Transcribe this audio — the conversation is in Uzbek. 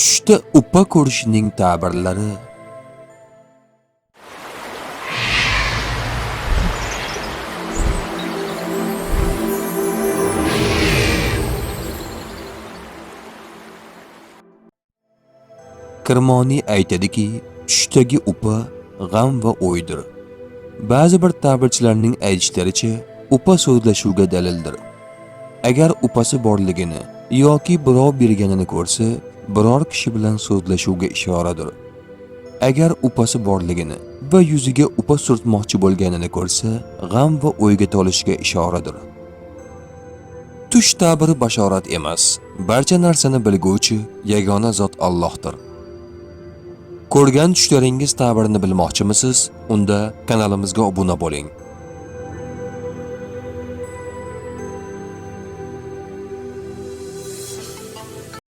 Tushda upa ko'rishning ta'birlari. Kirmoniy aytadiki, tushdagi upa g'am va o'ydir. Ba'zi bir ta'birchilarning aytishlaricha, upa so'zlashuvga dalildir. Agar upasi borligini yoki birov berganini ko'rsa, biror kishi bilan so'zlashuvga ishoradir. Agar upasi borligini va yuziga upa surtmoqchi bo'lganini ko'rsa, g'am va o'yga tolishga ishoradir. Tush ta'biri bashorat emas. Barcha narsani bilguvchi yagona zot Allohdir. Ko'rgan tushlaringiz ta'birini bilmoqchimisiz? Unda kanalimizga obuna bo'ling.